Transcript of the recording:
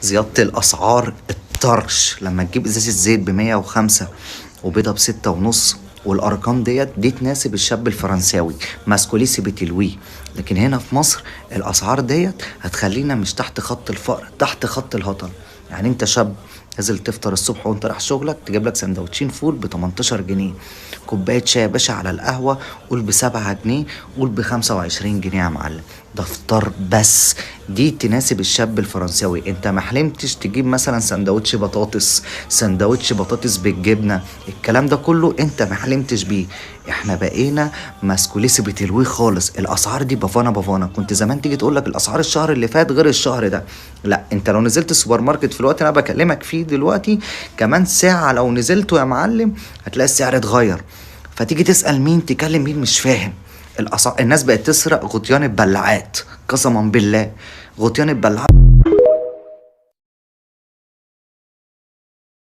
زيادة الاسعار الطرش، لما تجيب ازازة زيت ب105 وبيضه ب6.5، والارقام ديت دي تناسب الشاب الفرنساوي ماسكوليسي بتلويه. لكن هنا في مصر الاسعار ديت هتخلينا مش تحت خط الفقر، تحت خط الهطل. يعني انت شاب نازل تفطر الصبح وانت رايح شغلك، تجيب لك سندوتشين فول ب 18 جنيه، كوباية شاي يا باشا على القهوة قول ب 7 جنيه، قول ب 25 جنيه يا معلم. ده فطار بس. دي تناسب الشاب الفرنساوي. انت ما حلمتش تجيب مثلا سندوتش بطاطس، سندوتش بطاطس بالجبنه، الكلام ده كله انت ما حلمتش بيه. احنا بقينا ماسكوليسي بتلويه خالص. الاسعار دي بافانا بافانا. كنت زمان تيجي تقول لك الاسعار الشهر اللي فات غير الشهر ده. لا، انت لو نزلت السوبر ماركت في الوقت اللي انا بكلمك فيه دلوقتي، كمان ساعة لو نزلته يا معلم هتلاقي السعر اتغير. فتيجي تسأل مين، تكلم مين، مش فاهم الأسعار. الناس بقت تسرق غطيان البلاعات، قسما بالله غطيان البلاعات.